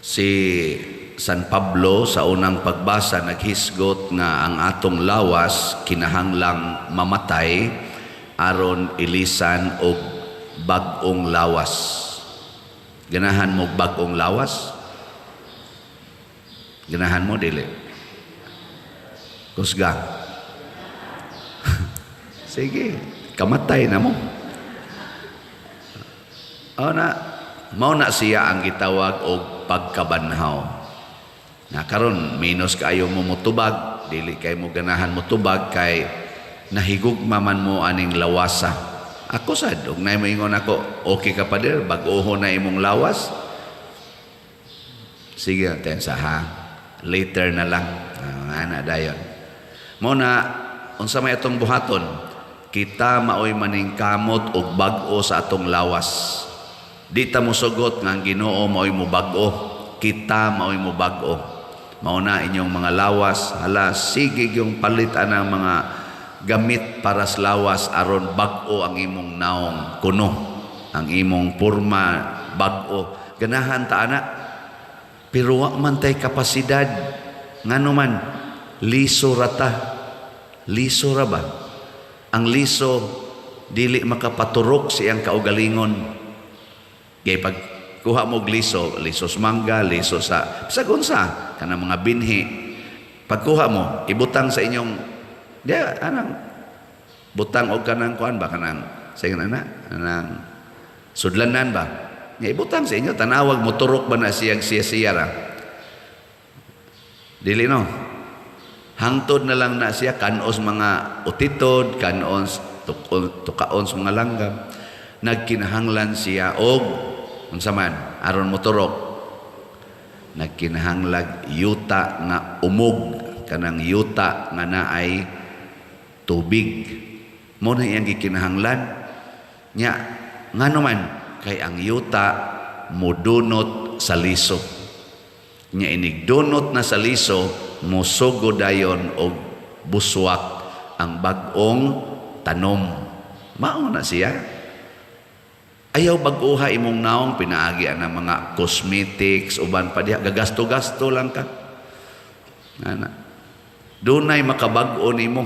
Si San Pablo sa unang pagbasa naghisgot nga ang atong lawas kinahanglang mamatay aron ilisan og bag-ong lawas. Ganahan mo bag-ong lawas? Ganahan mo, dili? Kusga. Sige, kamatay na mo. O na, mao na siya ang gitawag og pagkabanhaw. Na karon minus kaayo mo motubag, dili kay mo ganahan motubag kay nahigugma man mo aning lawasa. Ako sad, og naay moingon ako, "Okay ka, pader, bag-oho na imong lawas." Sige, tensa ha. Later na lang. Ah, ana dayon. Mao na unsa may atong buhaton? Kita maoy maningkamot og bag-o sa atong lawas. Di ta mosugot nga ang Ginoo maoy mobag-o. Kita maoy mobag-o. Mao na inyong mga lawas, hala, sige yung palit anang mga gamit para sa lawas aron bag-o ang imong naong kuno, ang imong porma bag-o. Ganahan ta ana. Pero wa man tay kapasidad. Ngano man, liso ra ta. Liso ra ba? Ang liso dili makapaturok sa iyang kaugalingon. Kay pag kuha mo og liso, liso sa mangga, liso sa bisag unsa, kanang mga binhi. Pagkuha mo, ibutang sa inyong diya anang butang og kanang kuan ba, kanang sa ingon ana, anang sudlanan ba? Nga ibutang sa inyo, tanawag mo turok ba na siyang siya-siya ra. Dili, no? Hangtod na lang na siya kanos mga utitod, kanos tukaon sa mga langgam. Nagkinahanglan siya og unsa man aron moturok? Nagkinahanglag yuta nga umog, kanang yuta nga naay tubig. Mao na iyang gikinahanglan. Nya ngano man, kay ang yuta mudunot sa liso. Nya inig dunot na sa liso, mosugo dayon og buswak ang bag-ong tanom. Mao na siya. Ayaw bag-uha imong naong pinaagi ang mga cosmetics, uban pa diha, gagasto-gasto lang ka. Ana. Dunay makabag-o nimo.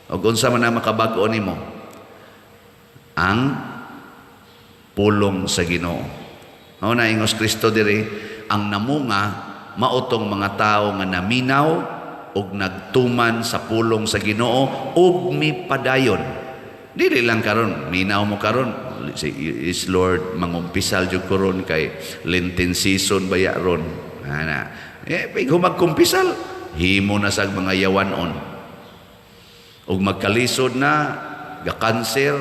Og unsa man ang makabag-o nimo? Ang pulong sa Ginoo. Mao na ingos Kristo diri, ang namunga maotong mga tao nga naminaw ug nagtuman sa pulong sa Ginoo ug mipadayon. Dili lang karon, minaw mo karon, si is Lord, mangumpisal jud ko ron kay Lenten season baya ron. Ana. Eh, pag magkumpisal, himo na sa mga yawanon. Ug magkalisod na, ga-cancer,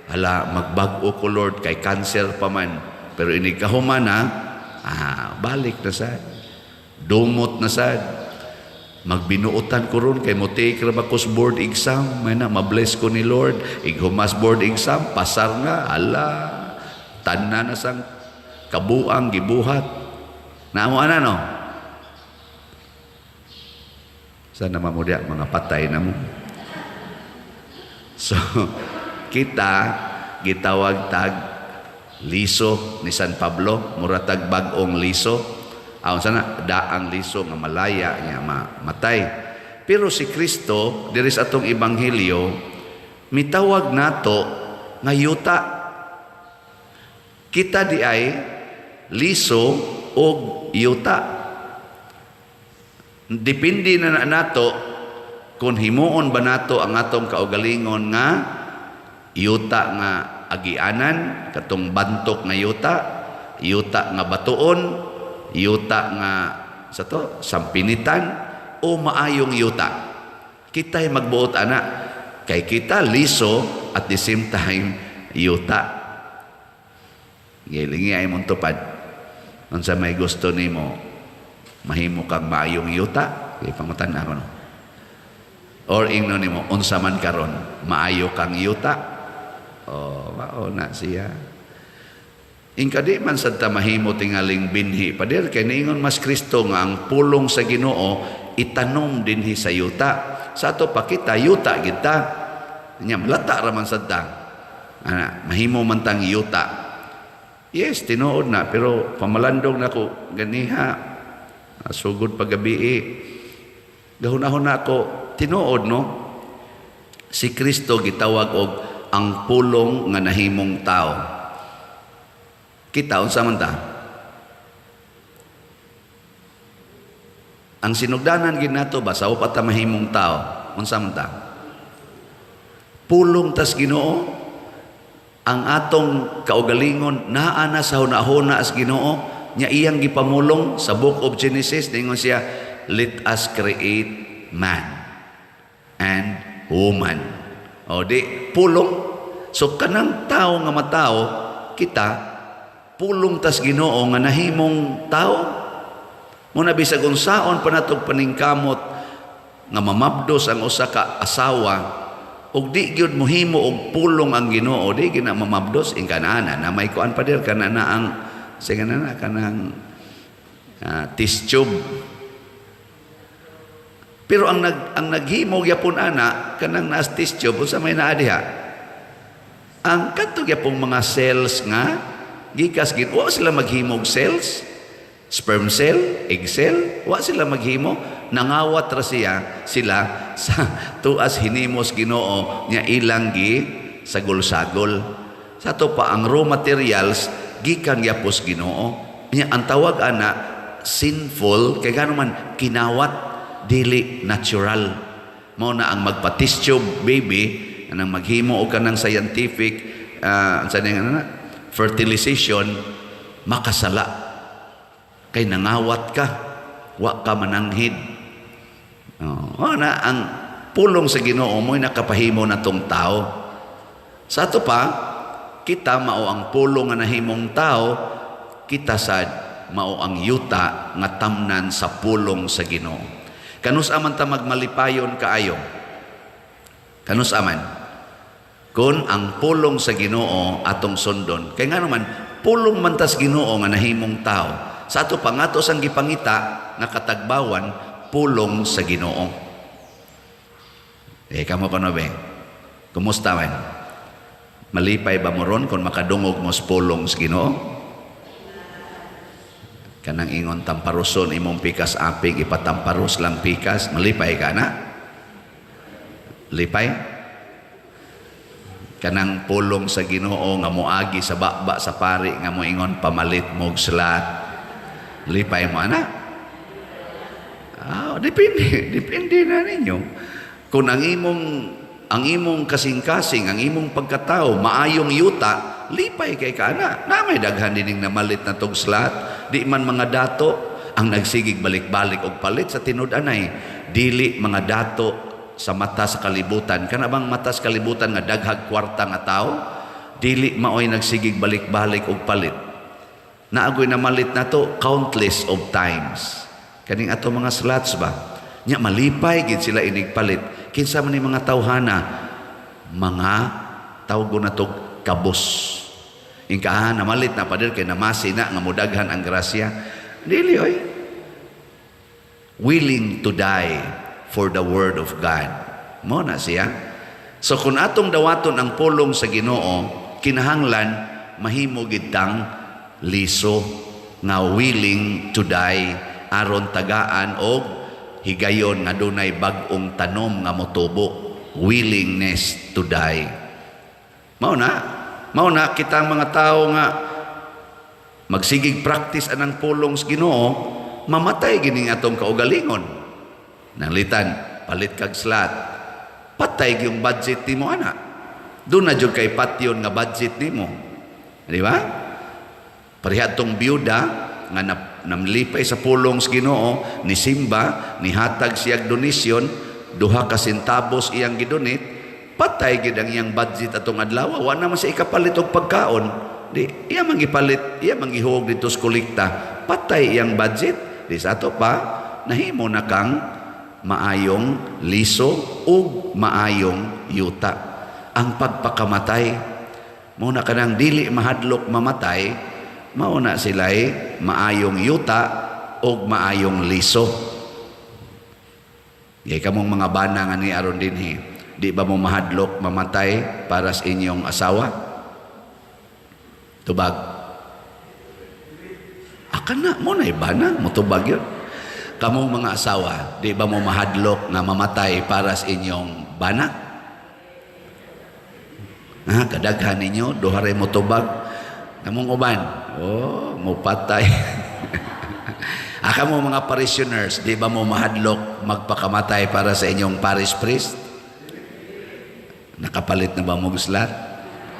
hala, magbag-o ko, Lord, kay cancer pa man. Pero inig kahuman na, balik na sad. Dumot na sad. Magbinuotan ko ron kay mo take ra ba ko sa board exam, may na mabless ko ni Lord. Ighumas board exam, pasar na, hala, tanan na sang kabuang gibuhat. Naamo ana, no? Sana mo diya, mga patay na mo. So, kita gitawag tag liso ni San Pablo, mura tag bag-ong liso. Aw sana daang liso nga malaya niya matay. Pero si Kristo diri sa atong ebanghelyo mitawag nato nga yuta. Kita di ay liso og yuta. Depende na na nato kung himuon ba nato ang atong kaugalingon nga yuta nga agianan, katong bantok nga yuta, yuta nga batuon, yuta nga sa to sampinitan o maayong yuta. Kita'y magbuot ana kay kita liso, at the same time yuta. Gilingi ay mong tupad. Unsa may gusto nimo, mahimo kang maayong yuta? Kay pangutan ako, no. Or ingno nimo, unsa man karon, maayo kang yuta? Oh, mao na siya. Ingka di man sad ta mahimo tingaling binhi, pader, kay niingon mas Kristo nga ang pulong sa Ginoo itanom dinhi sa yuta. Sa ato pa kita yuta kita. Nya lata ra man sad ta. Ana, mahimo man tang yuta. Yes, tinuod na, pero pamalandong na ko ganiha, sugod pagabi. Gahunahon na ako, tinuod, no? Si Kristo gitawag og ang pulong nga nahimong tao. Kita unsa man ta? Ang sinugdanan gid nato ba sa pa ta mahimong tao? Unsa man ta? Pulong tas Ginoo. Ang atong kaugalingon naa na sa hunahuna sa Ginoo nya iyang gipamulong sa Book of Genesis. Ningon siya, "Let us create man and woman." O di pulong. So kanang tao nga matao kita, pulong tas Ginoo nga nahimong tao. Muna bisag unsaon pa natog paningkamot nga mamabdos ang usa ka asawa ug di gyud mohimo og pulong ang Ginoo, di gyud na mamabdos. Ingkanana na may kuan pa dir kana na ang sige na na kanang test tube. Pero ang naghimo gyapon ana kanang naas test tube, unsa may naa diha? Ang kadto gyapong mga cells nga gikas gid, wa sila maghimog cells, sperm cell, egg cell, wa sila maghimo. Nangawat ra sila sa tuas hinimos Ginoo nya ilang gi sagol-sagol. Sa ato pa ang raw materials gikan gyapos Ginoo. Nya ang tawag ana sinful kay gano man kinawat, dili natural. Mao na ang magpa-test tube baby, anang maghimo og kanang scientific sa na fertilization, makasala kay nangawat ka, wa ka mananghid. Oh, na ang pulong sa Ginoo mo'y nakapahimo na tong tao. Sa ato pa, kita mao ang pulong nga nahimong tao, kita sad mao ang yuta nga tamnan sa pulong sa Ginoo. Kanus aman ta magmalipayon kaayo? Kanus aman? Kung ang pulong sa Ginoo atong sundon. Kay ngano man, pulong man tas Ginoo nga nahimong tao. Sa ato pa nga sang gipangita nga katagbawan, pulong sa Ginoo. Eh, kamo kono be? Kumusta man? Malipay ba mo ron kung makadungog mo sa pulong sa Ginoo? Kanang ingon tamparuson imong pikas aping, ipatamparos lang pikas, malipay ka na? Lipay? Kanang pulong sa Ginoo nga moagi sa baba sa pari nga moingon pamalit mo og slat, lipay mo ana? Ah, depende, depende na ninyo. Kung ang imong kasing-kasing, ang imong pagkatao, maayong yuta, lipay kay ka ana. Na may daghan dining namalit na tog slat, di man mga dato ang nagsigig balik-balik og palit sa tinud-anay, dili mga dato sa mata sa kalibutan. Kana bang mata sa kalibutan nga daghag kwarta nga tao, dili maoy nagsigig balik-balik og palit. Naagoy namalit na to countless of times. Kaning ato mga slots ba? Nya malipay gid sila inig palit. Kinsa man ni mga tawhana? Mga tawgo na to kabos. Ingka namalit na pader kay namasi na nga mudaghan ang grasya. Dili oy. Willing to die for the word of God. Mo na siya. So kung atong dawaton ang pulong sa Ginoo, kinahanglan mahimo gid tang liso nga willing to die aron tagaan og higayon nga dunay bag-ong tanom nga motubo, willingness to die. Mao na kitang mga tao nga magsigig practice anang pulong sa Ginoo, mamatay gining atong kaugalingon. Nanglitan palit kag slat, patay gyung budget nimo ana. Doon na jud kay patyon nga budget nimo, di ba? Pareha tong byuda nga namlipay sa pulong sa Ginoo, ni simba, nihatag siyag donasyon, 2 ka sentabos iyang gidonate, patay gid ang iyang budget atong adlaw. Wa naman siya ikapalit og pagkaon. Di iya man gipalit, iya man gihuog dito sa kolekta, patay iyang budget. Di sa ato pa nahimo na kang maayong liso ug maayong yuta. Ang pagpakamatay mo na kanang dili mahadlok mamatay, mao na sila'y maayong yuta ug maayong liso. Gay kamong mga bana nga ni aron dinhi, di ba mo mahadlok mamatay para sa inyong asawa? Tubag. Kana mo na bana, motubag yun. Kamong mga asawa, di ba mo mahadlok nga mamatay para sa inyong bana? Ha, kadaghan ninyo, duha ray motubag. Kamong uban, oh, mupatay. Ah, kamo mga parishioners, di ba mo mahadlok magpakamatay para sa inyong parish priest? Nakapalit na ba mo slot?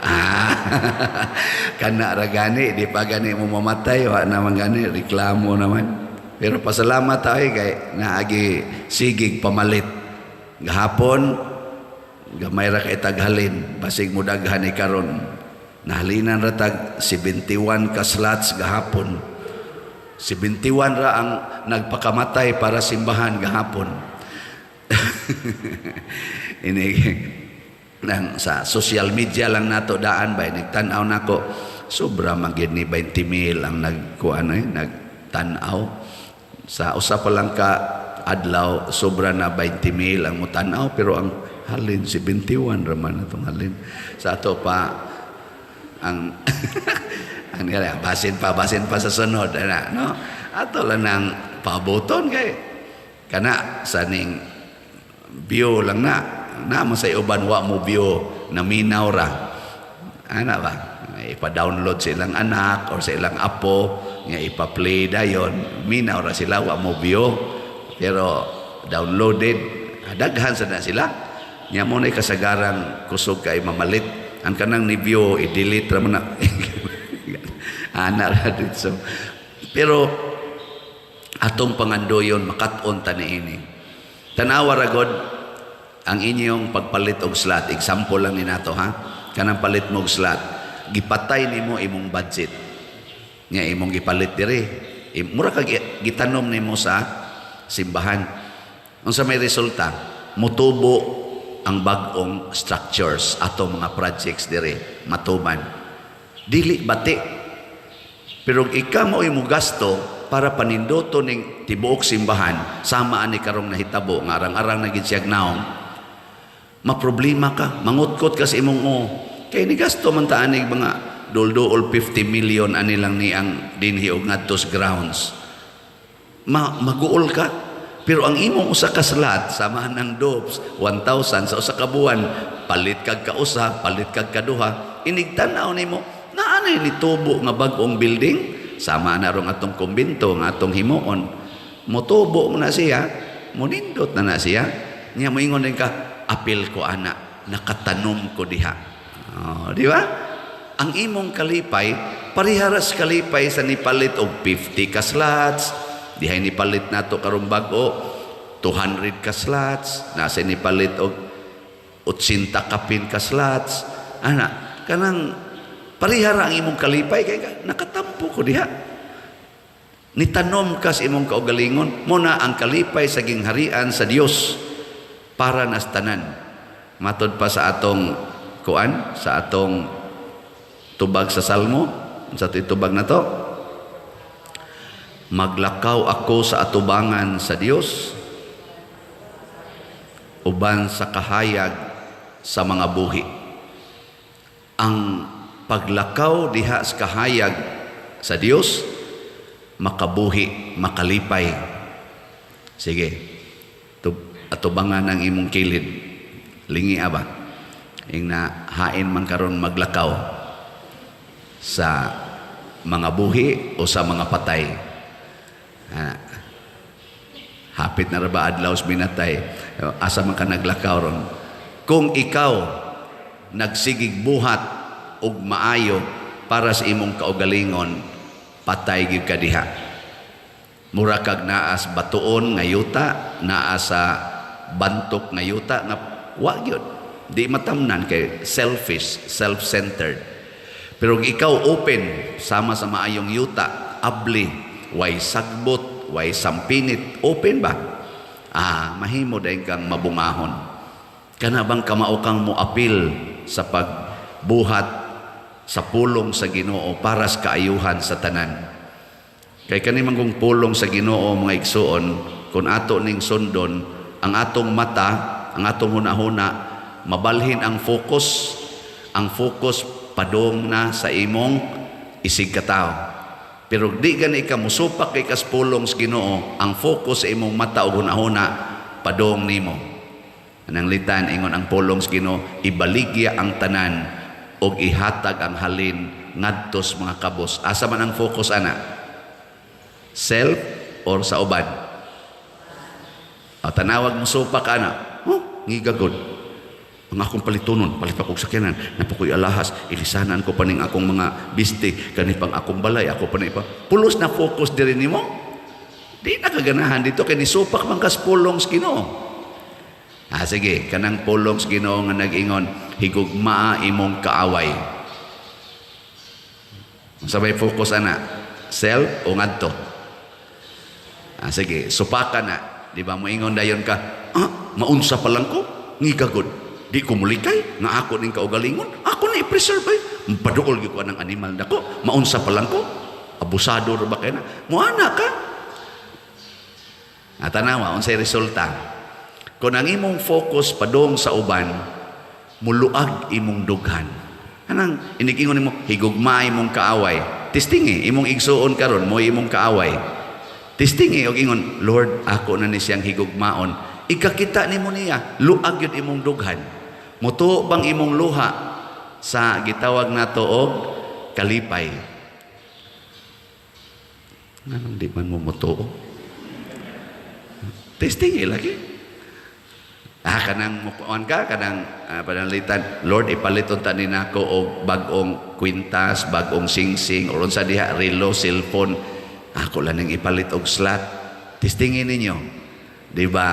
Ah, kana ra gani, di pa gani mo mamatay, wa naman gani, reklamo naman. Pero pasalamat tayo kay naagi sigig pamalit. Gahapon, gamay ra kay taghalin, basig mo daghan ni karon. Nahalinan ra tag 71 ka slots gahapon. 71 ra ang nagpakamatay para simbahan gahapon. Ini nang sa social media lang nato daan ba, nagtan-aw nako, sobra man gyud ni 20 mil ang nagkuan eh, nagtan-aw sa usa pa lang ka adlaw, sobra na 20 mil ang mutan-aw, pero ang halin 71 ra man atong halin sa ato pa. Ang basin pa sa sunod ana, no, ato lang nang pabuton kay kana sa ning view lang na na mo sa uban, wa mo view, naminaw ra ana ba, ipa-download sa ilang anak or sa ilang apo nga ipa-play dayon, minaw ra sila, wa mo view pero downloaded. Daghan sa na sila nya mo na kasagaran kusog kay mamalit ang kanang ni view, i-delete ra mo na ana ra dito. Pero atong pangandoyon makat-on ta niini. Tanawa ra god ang inyong pagpalit og slot. Example lang ni nato ha, kanang palit mo og slot, gipatay nimo imong budget nga imong gipalit diri, mura kag gitanom nimo sa simbahan. Unsa may resulta? Mutubo ang bag-ong structures, atong mga projects diri matuman, dili bati. Pero ikaw mo imo gasto para paninduto ning tibuok simbahan, sama ani karong nahitabo nga arang-arang na gid siyag naong, maproblema ka, mangutkot ka sa imong o. Kay ni gasto man ta anig mga dulduol 50 million ani lang ni ang dinhi og ngadto sa grounds. Maguol ka. Pero ang imong usa ka slot, samahan ng dopes, 1,000 sa usa ka buwan, palit kag kausa, palit kag kaduha, inig tan-aw nimo, naa nay nitubo nga bag-ong building, sama na rong atong kumbinto nga atong himuon. Motubo mo na siya, monindot na na siya. Nya moingon din ka, "Apil ko ana, nakatanom ko diha." Oh, di ba? Ang imong kalipay, pariharas kalipay sa nipalit og 50 ka slots, dihay nipalit nato karong bag-o, 200 ka slots, nasa nipalit og 80 kapin ka slots. Ana, kanang parihara ang imong kalipay kay nakatampo ko diha. Nitanom ka sa imong kaugalingon, mo na ang kalipay sa gingharian sa Dios para nas tanan. Matod pa sa atong kuan, sa atong tubag sa Salmo, sa tubag na to, "Maglakaw ako sa atubangan sa Dios uban sa kahayag sa mga buhi." Ang paglakaw diha sa kahayag sa Dios, makabuhi, makalipay. Sige, atubangan ang imong kilid. Lingi aba. Ing na hain man karon maglakaw sa mga buhi o sa mga patay. Ha. Hapit na ra ba adlaw sa minatay? Asa man ka naglakaw ron? Kung ikaw nagsigig buhat og maayo para sa imong kaugalingon, patay gyud ka diha. Mura kag naa sa batuon nga yuta, naa sa bantok nga yuta nga wa gyud. Di matamnan kay selfish, self-centered. Pero kung ikaw open sama sa maayong yuta, abli, way sagbot, way sampinit, open ba? Ah, mahimo dayon kang mabungahon. Kana bang kamao kang moapil sa pagbuhat sa pulong sa Ginoo para sa kaayuhan sa tanan? Kay kani man kung pulong sa Ginoo, mga igsuon, kung ato ning sundon, ang atong mata, ang atong hunahuna, mabalhin ang focus. Ang focus padong na sa imong isig katao. Pero di gani ka musupak kay kas pulong sa Ginoo, ang focus sa imong mata ug hunahuna padong nimo. Anang litan ingon ang pulong sa Ginoo, ibaligya ang tanan ug ihatag ang halin ngadto sa mga kabos. Asa man ang focus ana? Self or sa uban? O, tanawag mo supak ana. Oh, ngigagod. Ang akong palitunon, palit pa kog sakyanan, napakoy alahas, ilisanan ko pa ning akong mga biste, kani pang akong balay, ako pa na ipa. Pulos na focus diri nimo. Di na kaganahan dito kay nisupak man kas pulong sa Ginoo. Ah, sige, kanang pulong sa Ginoo nga nag-ingon, higugmaa imong kaaway. Sabay focus ana, self o ngadto? Ah, sige, supaka na. Di ba moingon dayon ka, ah, maunsa pa lang ko, ngigagod. Di ko mulikay, nga ako ning kaugalingon, ako na i-preserve ay. Paduol gyud ko anang animal nako, maunsa pa lang ko. Abusado ra ba kay na? Muana ka. At tanawa, unsay resulta? Kung ang imong focus padong sa uban, muluag imong dughan. Anang inigingon nimo, higugma imong kaaway. Testingi imong igsuon karon mo imong kaaway. Testingi og ingon, "Lord, ako na ni siyang higugmaon." Ikakita nimo niya, luag yun imong dughan. Mutuo bang imong luha sa gitawag nato og kalipay? Nganong di man mo mutuo? Testing lagi. Ah, kanang mukuan ka, kanang pananglitan, "Lord, ipalit unta ni nako og bag-ong kwintas, bag-ong singsing, or unsa diha, relo, cellphone. Ako lang ning ipalit og slot." Testingin ninyo. Di ba?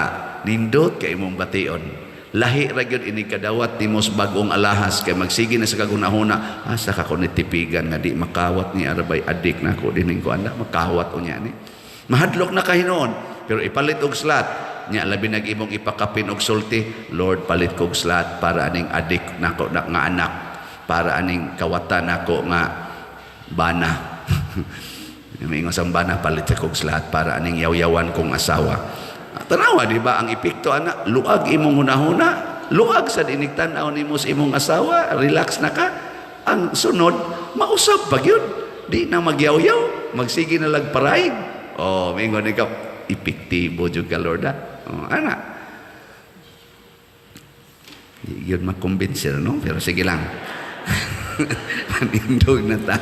Nindot kay imong bation. Lahi ra gyud ini kadawat nimo sa bag-ong alahas kay magsige na sa kagunahuna, asa ka ko ni tipigan nga di makawat ni arabay adik na ako dining ko anda makawat unya ni. Mahadlok na kahinuon, pero ipalit og slot nya, labi nag imong ipakapin og sulti, "Lord, palit kog slot para aning adik nako na, nga anak, para aning kawatan nako nga bana." Mingon sang bana, "Palit sa kog slot para aning yaw-yawan kong asawa." Tanawa, di ba, ang epekto ana, luag imong hunahuna, luag sa inig tan-aw nimo sa imong asawa, relax na ka. Ang sunod, mausap pa gyud. Di na magyaw-yaw, magsige na lag paraig. Oh, mingon ikaw, epektibo jud ka, Lord, ah. Oh, ana. Di yun makumbinsi, no? Pero sige lang. Panindog na ta.